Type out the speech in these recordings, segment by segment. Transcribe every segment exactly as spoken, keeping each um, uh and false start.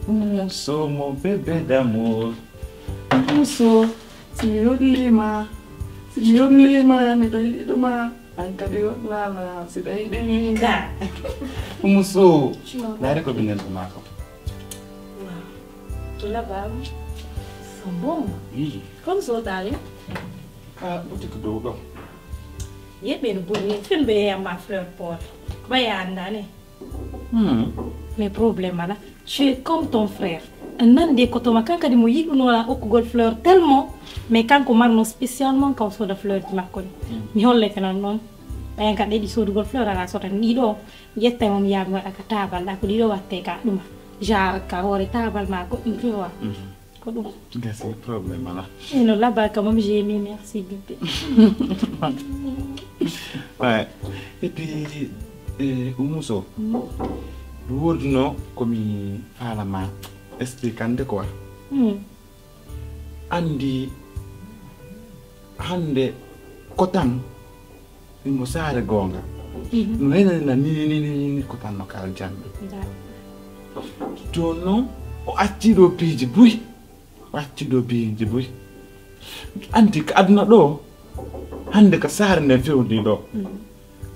Muso, mon bébé d'amour. Muso, si mi hollima, si mi hollima, miɗo yiɗuma. An kadi hollama, si ɗa yiɗi min. Ka. Muso, laari ko ɓingel ko maako. Wow. To labam. Sambon. Oui. Comme ça, t'as vu? Ah, boutique dow ɗo. Yeɓen boni, fin ɓe yamma fleur pot. Ɓaya andane. Hmm. Mais problème ala. Tu es comme ton frère. Nande ko toma kan kadi mo yiɗuno la okkugol fleur tellement, mais kanko marno spécialement kaw soda fleur ji makko ni. Hmm. Mi hollete non non. Ɓayan ka ɗeɗi sodugol fleur ala sota ni ɗiɗo. Ƴetta mo mi yaami waɗa ka tabal ɗa ko ɗiɗo watte ka ɗuma. Genre ka hoore tabal ma ko ɗum tu vois. Hmm. Ko ɗum. Gasi, problème ala. Eno labaka mom j'ai aimé, merci bébé. Ouais. Et puis, eh, Umuso, ɗum woodino ko mi faalama expliquande quoi. Hmm. Andi hande ko tan imo saare goonga. Mhm. No henani la ni, ni, ni, ni, ni ko tan no ka aljanna. Jooni noon, o acci ɗo piiji buy. Wacciɗo biyeeji buy. Anndi ko aduna ɗo, hannde ko saare nden fewndi ɗo.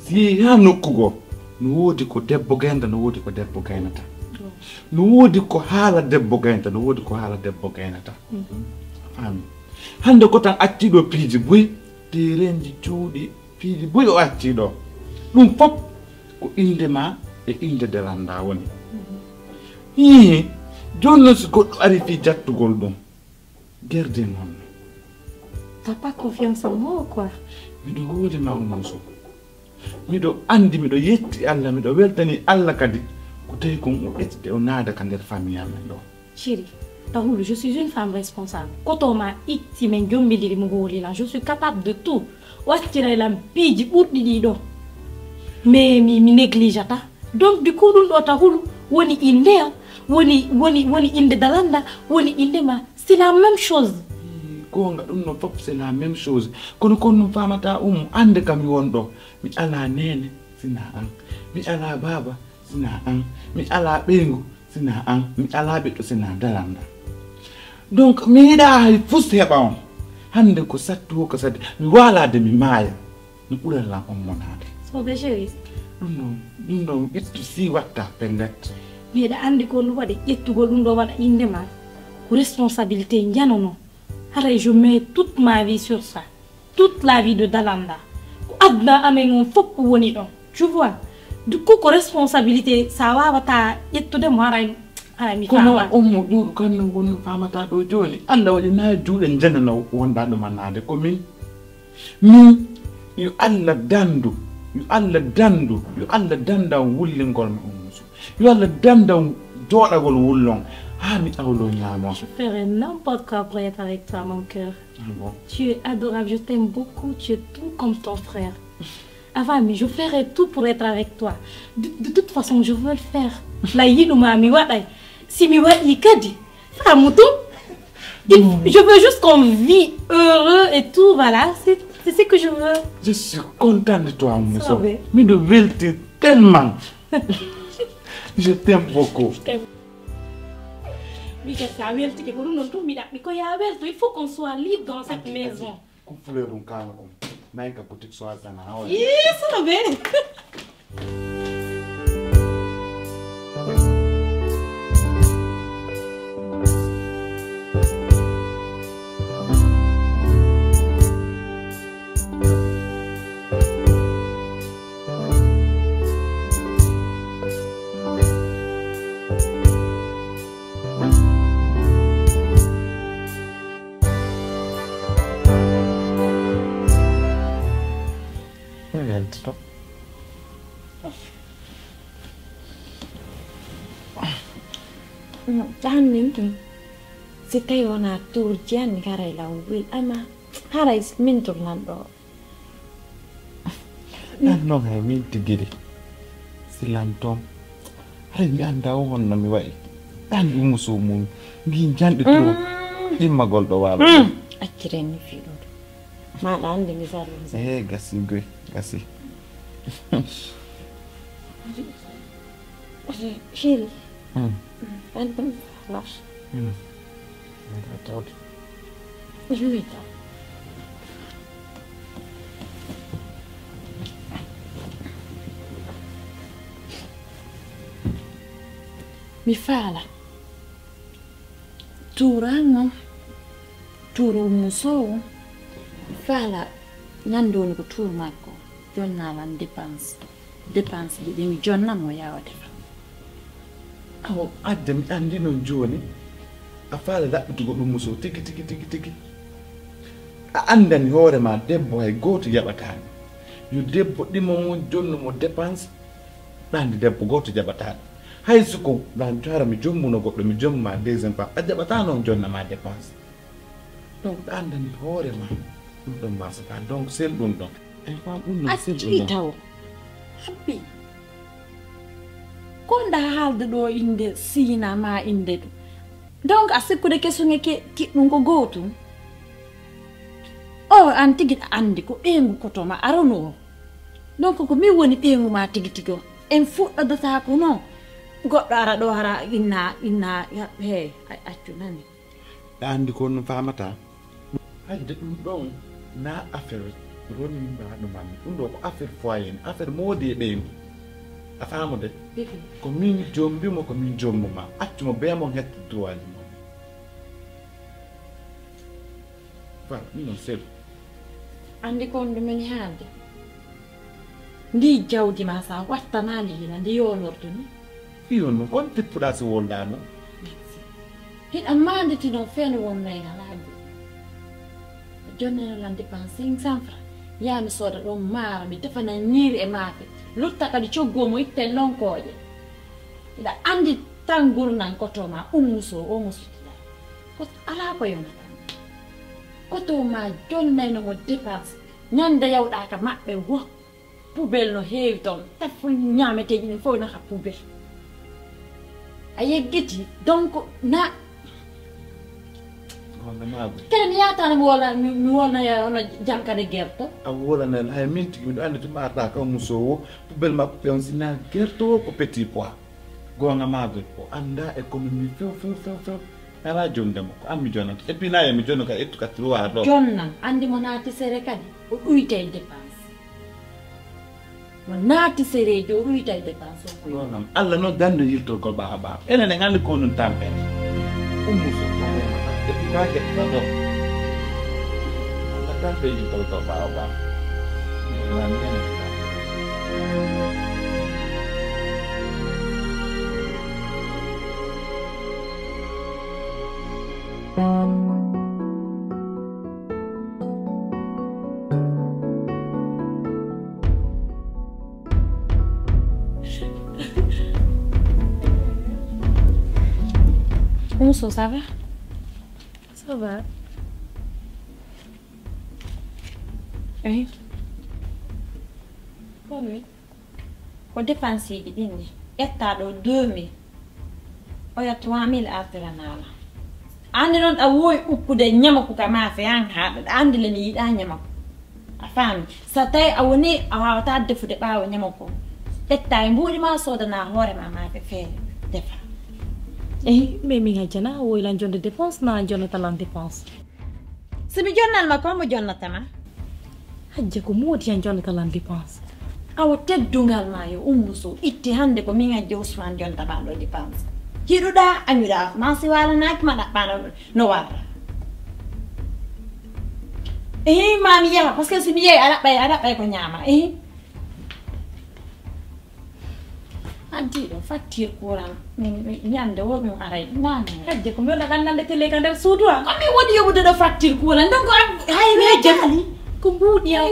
Si yehi haa nokku goo, no woodi ko debbo gaynata, no woodi ko debbo gaynata. No woodi ko haala debbo gaynata, no woodi ko haala debbo gaynata. Faami? Hannde ko tan acciɗo piiji buy, terenji cuuɗi, piiji buy o acci ɗo. Ɗum fof ko innde ma e innde Dalanda woni. Hii, jooni noon si goɗɗo ari fii jattugol ɗum, gerde noon. T'as pas confiance en moi ou quoi? Miɗo hooli ma Oumou Sow. Miɗo anndi, miɗo yetti Allah, miɗo weltani Allah kadi ko tawi kon o ƴettite o naada ka nder famille amen ɗo. Chérie, Tahulu, je suis une femme responsable. Koto ma itti men jombidiri mo hooli lan. Je suis capable de tout. O acciray lan piiji ɓurɗi ɗi ɗo. Mais mi, mi négligata. Donc, du coup, ɗum ɗo Tahulu woni innde am, woni, woni, woni innde Dalanda, woni innde ma. C'est la même chose. Goonga, ɗum no fof c'est la même chose. Kono kon ɗum faamata Oumou, annde kam mi won ɗo. Mi alaa neene, sina an. Mi alaa baaba, sina an. Mi alaa ɓeyngu, sina an. Mi alaa ɓiɗɗo, sina Dalanda. Donc, mi yiɗaa hay fus heɓa on. Hannde ko sattu o ko satti. Mi waalaade, mi maaya. No ɓural lan on monaade. Soɓe chéri. Ɗum ɗon, ɗum ɗon ƴettu si watta pellet. Miɗa anndi ko ɗum waɗi ƴettugol ɗum ɗo waɗa innde ma. Ko responsabilité njanono. Haray je mets toute ma vie sur ça. Toute la vie de Dalanda. Ko aduna amen on fof woni ɗon. Tu vois? Du coup, ko responsabilité sa wawata ƴettude mo haray, haray mi kono faama. Ummu ɗuɗu kan no woni famata ɗo jooni. Allah waɗi na juuɗe njanano wonda ɗo manade ko min. Min, yo Allah dandu, yo Allah dandu, yo Allah dandan wullingol ma Ummu Sow. Yo Allah dandan jooɗagol wullon. Ha mi awlo ñaamo. Je ferai n'importe quoi pour être avec toi, mon cœur. Ah bon? Tu es adorable, je t'aime beaucoup, tu es tout comme ton frère. Avant, mais je ferai tout pour être avec toi. De, de toute façon, je veux le faire. La yinuma mi waɗay. Si mi waɗi kadi, ça me tout. Il- Non. Je veux juste qu'on vit heureux et tout, voilà. C'est c'est ce que je veux. Je suis content de toi, Oumou Sow. Soɓe. Miɗo welti tellement. Je t'aime beaucoup. Mi kadi sa weltike ko ɗum ɗon tun mi ɗaɓɓi ko ya welto. Il faut qu'on soit libre dans cette maison. Ko fleur ɗum kaala ɗum. Nayi ka boutique Soisana, ha woni. Ii, sono bene. Welto. Ɗan min tun. Si tawi wona tuurji anni haray law wel ama haray min tun lan ɗo. An noon hay min tigiri. Silan toon. Hay mi anndaa o honno mi wa'i. Tan ɗum muso mum. Ngi janɗe trop. Ɗimmagol ɗo waalo. Acciren ni fii ɗum. Maɗa andi mi sarri. Eh, gasi goy, gasi. Chéri. An ɗum. Tawde. Mi faala. Tuurango, tuuru Ummu Sow, mi faala ñande woni ko tuur makko, jonna lan dépense. Dépense ɗi, ɗi mi jonna mo yawa defa. Awo, adda mi andi noon jooni. A faala laɓɓitugol Ummu Sow tigi, tigi, tigi, tigi. A andani hoore ma debbo hay gooto jaɓataani. Yo debbo ɗimo mo jonnu mo dépense, ɗaande debbo gooto jaɓataani. Hay so ko ɗaan hara mi jommuno goɗɗo, mi jomma deuxième fois, a jaɓataa noon jonna ma dépense. Donc ɗa andani hoore ma, ɗum ɗon marsata. Donc sel ɗum ɗon. En fam ɗum ɗon, sel ɗum ɗon. Taw. Habbi. Ko nda haalde ɗo innde Sina ma innde ɗum. Donc a sikkude kesunge ke kiɗɗum ko gootum. O an tigi ɗa andi ko ɓeyngu koto ma arano o. Donc ko min woni ɓeyngu ma tigi tigi o. En fuɗɗodata ko non. Goɗɗo ara ɗo hara inna, inna, he, ay, accu nani. Ɗa andi ko no famata. Hayde ɗum ɗon na affaire ronimbaɗo man. Ɗum ɗo ko affaire foyer, affaire moodi e ɓeyngu. A famude? Ko min jombi mo, ko min jombu ma. Accu mo be mon hetti droit mo. Voilà, ɗum non c'est bon. Andi kon ɗum min haalde. Ndi jawdi ma sa wattanaali hina ndi yonorto ni. Iyo no kon tippuɗa si wolɗano. Hiɗa manditi noon feene won nayi alaaji. Jonneno lan dépense cinq cents francs. Yaa mi sooda ɗon maaro, mi defana ñiiri e maafe. Lutta kadi coggu o mo itten lonkooje. Hiɗa andi tan gurnan koto ma Ummu Sow o mo suttiɗa. Ko alaa ko yonata. Koto ma jonnayno mo dépense. Ñande yawɗa ka maɓɓe wo. Poubelle no heewi toon. Tefo ñaameteeji ɗin fof nata poubelle. A yeggiti. Donc na. Wonde maago. Kene mi yaataano mi wolna, mi, mi wolna ya ono jankade gerto. A wolana hay min tigi miɗo andi to maata kam musowo. Poubelle makko ɓe on sina gerto ko petit pois. Goonga maago o anda économie few, few, few, few. Ala jondemo ko an mi jonata. Et puis na ye mi jono ka ettu ka tiroir ɗo. Jonnan, andi mo naati sere kadi, o ɗuytay dépense. Mo naati sereejo, o ɗuytay dépense o ko. Ɗo kam, Allah no dando yirtorgol ɓaawo ɓaawo. Enen en andi ko nun tampere. Ummu so ko mo mata. Et puis ka hetto ɗo. Allah dando yirtorgol ɓaawo ɓaawo. Amin. Bonsoir, ça va? Ça va. Oui. Bonne nuit. Ko dépense ji ɗin ni. Ƴetta ɗo deux mille. Oya trois mille artira naala. Andi noon ɗa wowi ukkude ñamaku ka maafe an haaɗa. Ɗa andi le mi yiɗa ñamaku. A faami? So tawi a woni a wawata defude ɓaawo ñamaku. Ƴetta e mbuuɗi ma soodana hoore ma maafe feere defa. Eyi, mais min hajjana a woylan jonde dépense na jonnata lan dépense. Si mi jonnal ma ko mo jonnata ma? Hajja ko moodi an jonnata lan dépense. Awa teddungal ma yo Ummu Sow itti hande ko min hajja Ousmane jonta ma ɗo dépense. Hiɗuɗa añuɗa ma si walanaaki ma ɗaɓɓano no warra. Ehi ma mi yaha parce que si mi yehi a ɗaɓɓay a ɗaɓɓay ko ñaama ehi. Addi ɗo facture courant ñande wo ɗum aray nani. Hajja ko mbiɗa gandande télé ka nder suudu a. Ko mi woni yoɓude ɗo facture courant donc hay mi jali ko mbuuɗi a.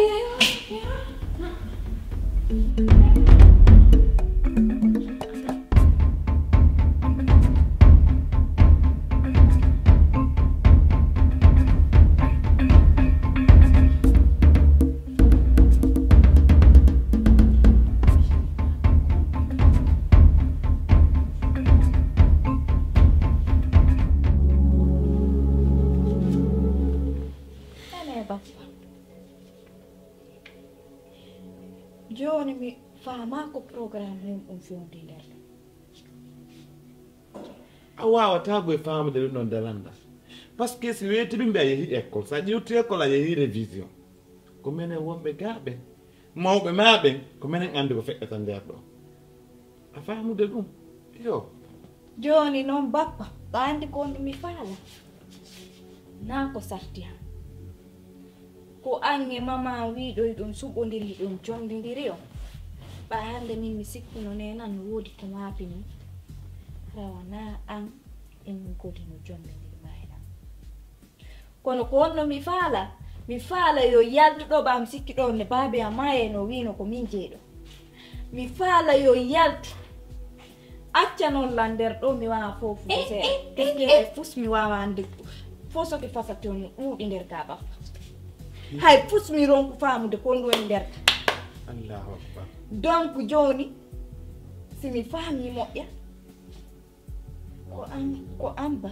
Jooni mi faamaa ko programme mum ɗum fewndi nder ɗum. A waawataa koye faamude ɗum ɗon dalanda. Parce que si weeti ɓimɓe a yehi école, so a ƴewti école a yehi révision. Ko menen wonɓe gaa ɓen, mawɓe maa ɓen, ko menen anndi ko feƴƴata nder ɗo. A faamude ɗum? Yo. Jooni noon bappa, ɓa anndi ko honɗum mi faala? Naa ko sarti han. Ko an e mama wiiɗoy ɗum suɓondiri ɗum jommbindiri on. Ɓa hannde min mi sikkuno nenan no woodi ko maapini. Rawa naa an e min kodi no jommbindiri maa e ɗam. Kono ko honno mi faala? Mi faala yo yaltu ɗo ɓa mi sikki ɗo ne baabi am maaye no wiino ko min jeyɗo. Mi faala yo yaltu. Acca noon lan nder ɗo mi waawa foofude seeɗa. Puisque hay fus mi waawa annde fof so ke fasati on no ɗuuɗi nder ka baffa. Hay fus mi ronku faamude ko honɗum woni nder ka. Allahu akbar. Donc jooni si mi faami moƴƴa ko an ko an ba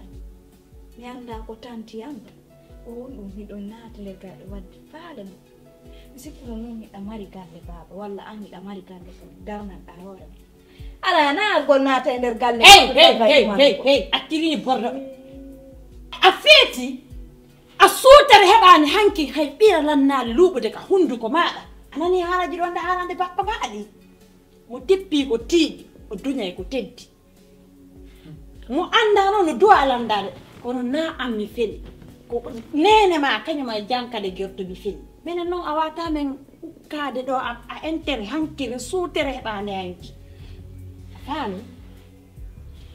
mi annda ko tanti an ba ko honɗum miɗon naati nder gaɗa wadde faale mum. Mi sikkuno noon miɗa mari galle baaba walla an miɗa mari galle ko darnanɗa hoore ma. Alaa na argol naata e nder galle. Hey, hey, hey, hey, hey, accirini borɗo. A feeti, a suutere heɓaani hanki hay ɓira lannaali luuɓude ka hunnduko maaɗa. A nani haalaji ɗo nda haalande bappa maaɗa ɗi. Mo tippi ko tiiɗi, o duñay ko teddi. Mo anndaano no duwa landaade, kono na an mi feli. Ko neene ma kañum e jankade gerto mi feli. Minen noon a wata men ukkaade ɗo a, a entere hankiri suutere heɓaande hanki. A faami?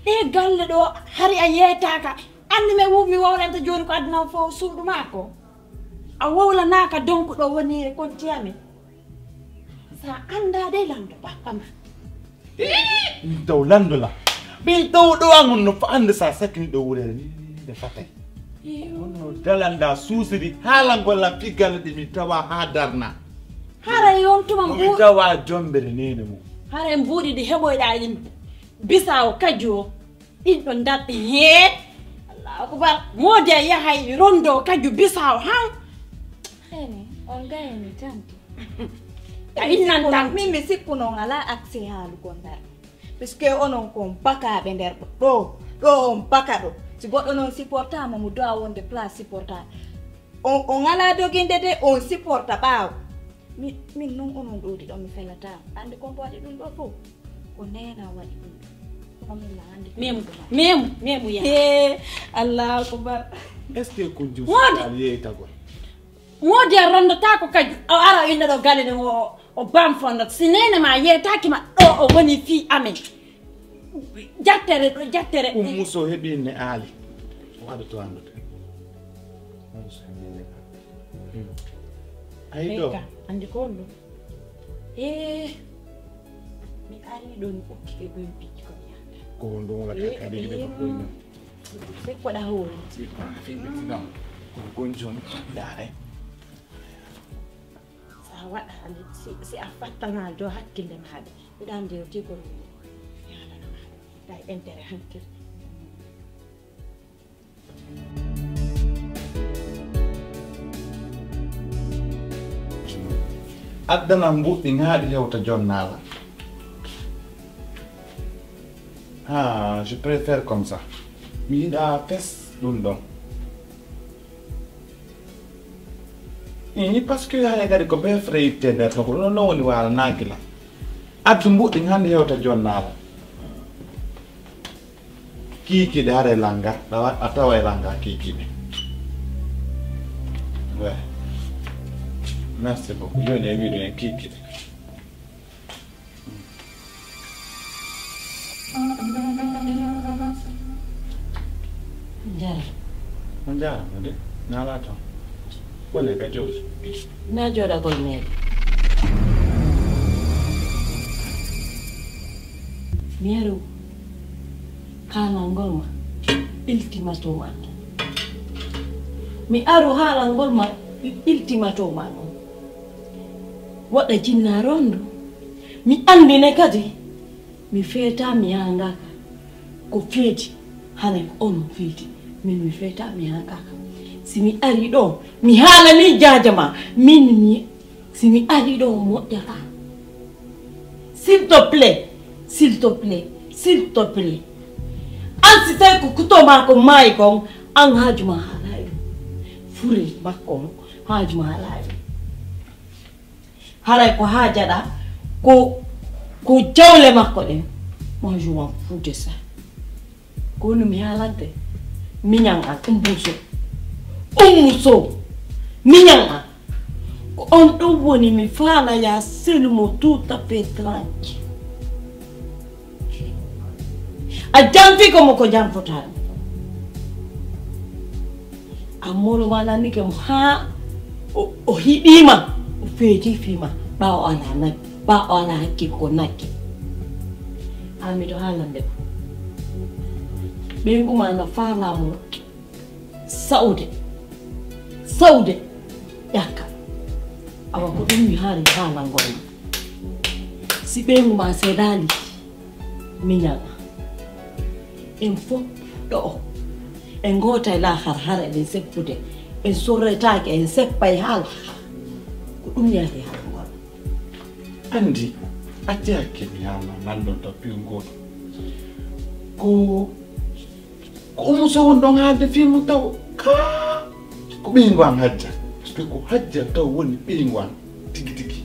Ɗe galle ɗo hari a yeetaaka. Anndi men wu mi wowlanta jooni ko aduna o fof suuɗu maa ko. A wowlanaaka donc ɗo woni e konti amen. Sa annda de lanndo bappa ma. Min taw lanndo la. Min taw ɗo an on no fa annde sa sakkini ɗo wurere ni nde fatay. Honno dalanda suusiri haalangol lan fii galle ɗi min tawa haa darna. Haray on tuma mi tawa jombere nene mum. Haray mbuuɗi ɗi heɓoyɗa yimɓe. Bisawo kaju o. Ɗin ɗon darɗe hee. Allahu akbar. Moodi a yahay rondo kaju bisawo han. Ene on gayani tanti. A innan tan. Min mi sikkuno on ala accès haalugol nder. Puisque onon ko on bakaaɓe nder ɗo ɗo on baka ɗo. Si goɗɗo noon supportama mo dowa wonde place supportama. On on ala doginde de on supporta ɓaawo. Min noon onon ɗoodi ɗo mi felataa. Anndi ko mbo waɗi ɗum ɗo fof ko neena waɗi ɗum ɗo. Ko min la anndi. Memu, memu, memu ya. Hee, Allahu akbar. Est-ce que ko jus Moodi. Yeeytagol? Moodi a rondataako kaju o ara o inna ɗo gale ɗum o o bam fonnat si neene ma yeetaaki ma ɗo o woni fii amen. Jattere ɗo jattere. Ummu so heɓi ne aali o waɗato anndude. Ummu so heɓi ne aali. Ayi ɗo. Ka andi ko on ɗum. Ee mi ari ɗo mi ɓokki ɓe ɓoy piiji ko mi yahata. Ko on ɗum waɗata kadi gide ko koy non. Ɓe koɗa hoore. Si ko a fi ɓe ɗon. Ko gonjon daare. Sa waɗaali si a fattanaali dow hakkille maaɗa, mbiɗa anndi o tigol yaalanamaɗa kay intérêt hankirde. Addanam mbuɗɗi ŋaaɗi hewta jonnaala. Ha, je préfère comme ça. Mi yiɗa fes ɗum ɗon. Ii, parce que haya kadi ko bee frayirte nder ton ko ɗum ɗon woni waalanaaki lan. Addu mbuɗɗi hannde hewta jonnaala. Kiikiiɗe hara e lannga, a tawa e lannga kiikiiɗe. Ouais. Merci beaucoup. Jooni e wiiɗo en kiikiiɗe. Jara. On jarama de nala tan. Woni ka jooɗi. Na jooɗagol meere. Mi aru haalangol ma iltimato ma. Mi aru haalangol ma iltimato ma ɗum. Waɗa jinnaaro on ɗum. Mi anndine kadi mi feetaa mi yaangaaka ko feeti hane ko onon feeti. Min mi feetaa mi yaangaaka. Si mi ari ɗo mi haalanii jaaja ma min mi si mi ari ɗo moƴƴataa. S'il te plaît, s'il te plaît, s'il te plaît. An si tawi ko kuto ma ko maayi kon, an haaju ma haalaayi ɗum. Fure makko on, haaju ma haalaayi ɗum. Haray ko haajaɗa ko, ko jawle makko ɗen. Moi, je m'en fous de ça. Ko woni mi haalante? Miñan an, Ummu Sow. Ummu Sow. Miñan an. Ko on ɗon woni mi faalaya Selimo tout à fait tranquille. A janti ko mo ko janfotaani. A molo ma nannike mo haa o, o hiɗiima, o feeti fii ma, ɓaawo alaa nagge, ɓaawo alaa hakke ko nagge. An miɗo haalande ma. Ɓeyngu ma no faalaa mo sa'ude, sa'ude ƴakka. Awa ko ɗum mi haali haalangol ma. Si ɓeyngu ma seedaali, miñan an. En fof ɗo'o. En ngootay laakara hara eɗen seppude. En sorretaake, en seppay haa laakara. Ko ɗum yahi haalangol. Anndi, acce hakke mi haalna lanndon taw piiw ngooɗo. Ko, ko Ummu Sow won ɗon haalde fii mum taw. Kaa, ko ɓeyngu an Hajja. Parce que ko Hajja taw woni ɓeyngu an. Tigi tigi.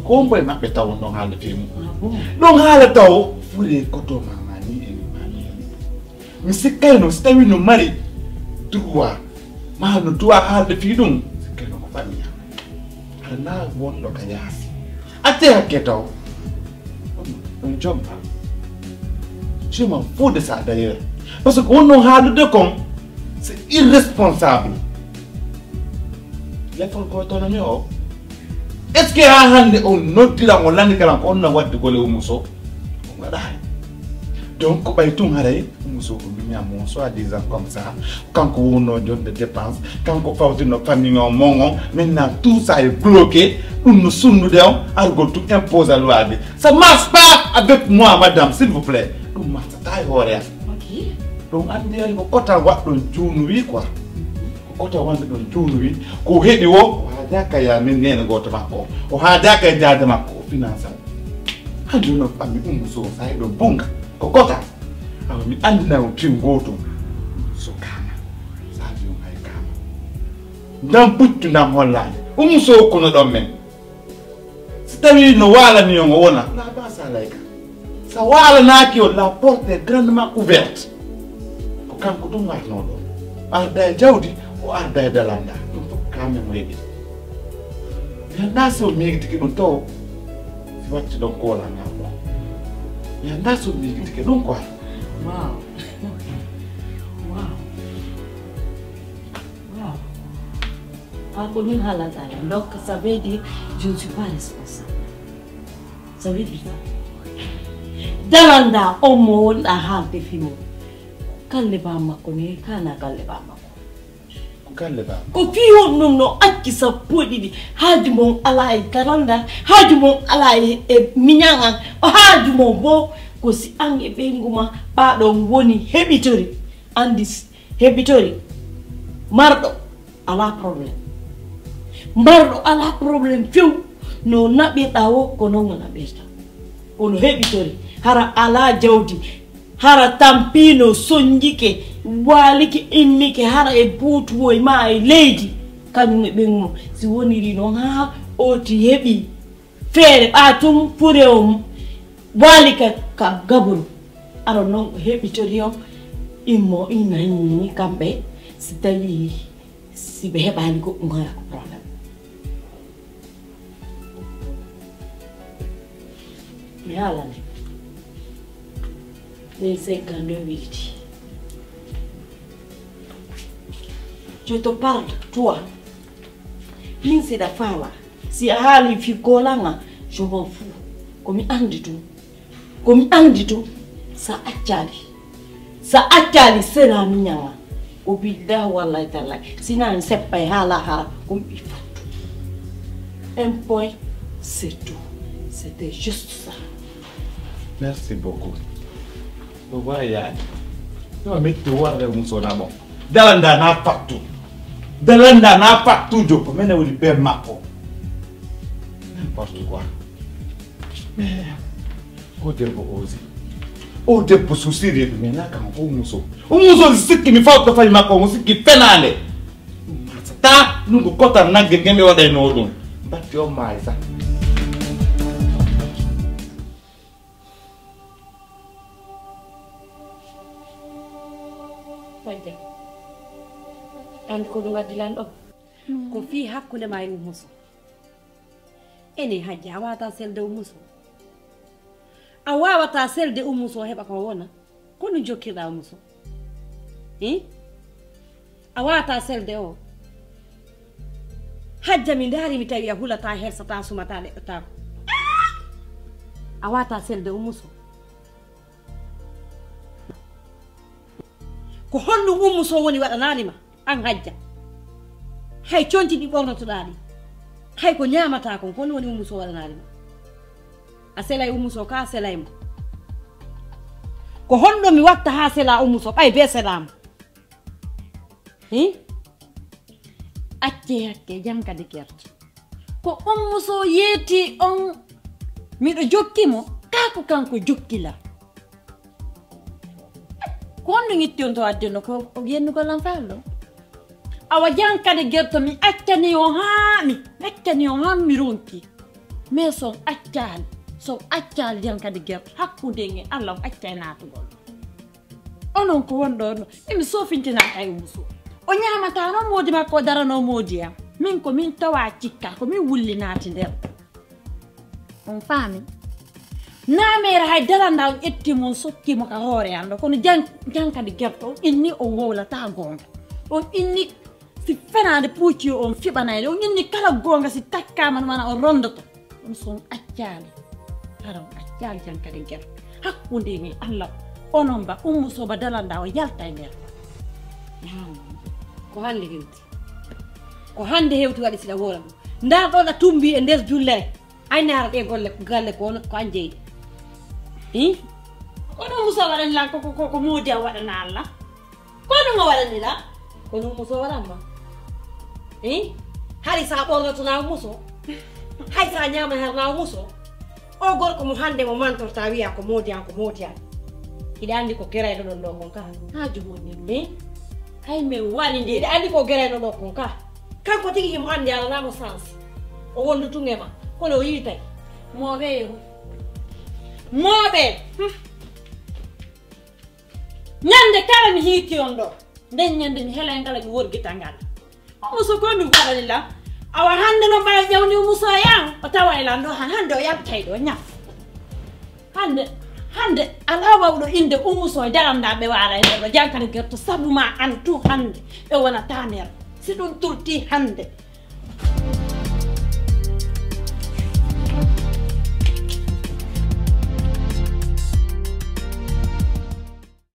Ko hombo e maɓɓe taw on ɗon haalde fii mum? Ah bon? Ɗon haala taw fure koto mama ni e ni mami en. Mi sikkayno si tawi no mari droit, ma no droit haalde fii ɗum, sikkayno ko famille am. Hara na wonɗo ka yaasi. Acce hakke taw. Ɗum jomba. Je m'en fous de ça d'ailleurs. Parce que ko wonno haalude kon, c'est irresponsable. Lefol ko tono mi o. Est-ce que haa hannde on noddiran, on lannditaran ko on na waɗde golle Ummu Sow? On waɗaani. Donc, ko ɓay tun haray Ummu Sow ko miñan mo, soi-disant comme ça, kanko wonno jonde dépense, kanko fawtino famille o mon on, maintenant tout ça est bloqué, ɗum no sunnude on, argol tun impose a loi de. Ça marche pas avec moi, madame, s'il vous plaît. Ɗum marchata e hoore am. Ok. Ɗum anndi ay ko kota waɗɗon juunu wi quoi. Ko kota wonde ɗon juunu wi, ko heɓi wo, o haajaaka ya min neene gooto makko. O haajaaka e jaade makko, o finance am. Hannde no fammi Ummu Sow, sa heɗo bunga. Ko kota. Awa mi anndina on piw gooto. So kaama. Sa piw hay kaama. Ndam puccu ndam hollaani. Ummu Sow kono ɗon men. Si tawii no waalani on o wona, la basa alayka. Sa waalanaaki on, la porte est grandement ouverte. Ko kanko ɗum warnoo ɗo. Arda e jawdi, o arda e dalanda. Ɗum fof ko kamen mo heɓi. Mi anndaa si o miigitike ɗum taw. Si watti ɗon koola ngal ɗo. Mi anndaa si o miigitike ɗum quoi. Wow. Wow. Wow. Ah, ko min haalata lan. Donc, ça veut dire, je ne suis pas responsable. Ça veut dire ça. Dalanda on mo wonɗa haalde fii mum. Galle ba makko ni, kana galle ba makko. Ko galle ba. Ko fii honɗum no acci sappo e ɗiɗi. Haaju mon alaa e dalanda, haaju mon alaa e, e miñan an. O haaju mon bo, ko si an e ɓeyngu ma, ɓaaɗo on woni heɓitori. Anndi s-, heɓitori. Marɗo. Alaa problème. Marɗo alaa problème few. No naɓirɗa wo, ko non o naɓirta. Kono heɓitori. Hara alaa jawdi. Hara tampino, sonjike, waalike, immike, hara e buutuwoy ma e leydi. Kañum e ɓeyngu mum. Si woniri non, haa ooti heɓi feere, ɓa tun fure on waali ka, ka gaburu. Aron non o heɓitori on, immo ina hinni kamɓe, si tawi, si ɓe heɓaali goɗɗum, hara ko problème. Mi haalane. Min cinquante-deux wiiti. Je te parle, toi. Min siɗa faala. Si a haali fi koolanga, je m'en fous. Ko mi andi tun. Ko mi andi tun. Sa accali. Sa accali sera miñanga. O billahi wallahi tallahi. Sina en seppa e haala haala. Ko mi fottu. Un point, c'est tout. C'était juste ça. Merci beaucoup. Ko wayaani. No metti warde musona mo. Dalanda na fattu. Dalanda na fattu jo. Ko mene woni be makko. N'importe quoi. Mais Ko debbo osi. O debbo susiri ɗum e nakan o muso. O muso sikki mi fawta fay makko o sikki fenaande. Ɗum marsata ɗum ko kotan nagge nge ɓe waɗayno ɗum. Batti on maayi sa. Hajja, an ko ɗum addi lan ɗo? Ko fii hakkunde ma e Ummuso. Ene Hajja, a wata selde Ummuso. A wawata selde Ummuso heɓa ko wona. Ko ɗum jokkirɗa Ummuso? Hi? A wata selde o. Hajja mi ndaari mi tawi a hulata, hersata, sumata, leɗɗotako. A wata selde Ummuso. Ko honɗum Ummuso woni waɗanaali ma, an Hajja? Hay conci ɗi ɓornotoɗaa ɗi, hay ko ñaamataa kon, ko honɗum woni Ummuso waɗanaali ma? A selay Ummuso ka, a selay mo. Ko honɗum mi watta haa selaa Ummuso, ɓay bee selaa mo? Hi? Accee hakke, jan kadi gerto. Ko Ummuso yeeti on, miɗo jokki mo, kaa ko kanko jokki lan? Ko honɗum itti on to adduno ko o yennugol lan faallo? Awa jan kadi gerto mi accani on haa mi accani on haa mi ronki. Mais so on accaali, so on accaali jan kadi gerto, hakkunde en e Alla on accay naatugol. Onon ko wonɗo on, emi soofintinaa kay Ummuso. O ñaamataa noon moodi makko, o daranoo moodi am. Min ko min tawaa cikkaa, ko min wulli naati nder. On faami? Naameere hay daranda on ƴetti mon sokki mo ka hoore an ɗo, kono jan, jan kadi gerto on inni o wowlataa goonga. On inni si fenaande puuci o on fiɓanayde, on inni kala goonga si takkaama ɗum ana o rondoto. Kono so on accaali, hara on accaali jan kadi gerto. Hakkunde e min Alla, onon ba Ummuso ba daranda o yalta e nder. Ko hannde hewti. Ko hannde hewti waɗi siɗa woola ɗum. Ndaa ɗo ɗa tumbi e nder jullere. Ay naara ɗe golle galle ko on ko an jeyi. Hi? Kono Musa waɗani lan ko ko ko moodi a waɗana Allah. Kono mo waɗani la. Kono Musa waɗan ma. Hi? Hari sa ɓornoto na Muso. Hay sa ñaama har na Muso. O gorko mo hannde mo mantorta wiya ko moodi an ko moodi an. Hiɗa anndi ko gerayɗo ɗon ɗo kon ka. Ha jumon ni. Hi? Hay min wari ndi. Hiɗa anndi ko gerayɗo ɗo kon ka. Kanko tigi himo anndi alanamo sans o wondu tun e ma kono o yiitay. Mooɓe yeru mooɓe. Ñande kala mi hiiti on ɗo nden ñande mi helay ngal mi worgita ngal. Omo so ko mi waɗani lan awa hannde no mbaɗa ƴawni omo soya o tawa e lan ɗo han hannde o yaltay ɗo ñaf. Hannde hannde alaa wawɗo innde Oumou Sow jaranɗaa ɓe waara e nder ɗo jankata gerto sabu ma aan tun hannde ɓe wonata nder si ɗum turtii hannde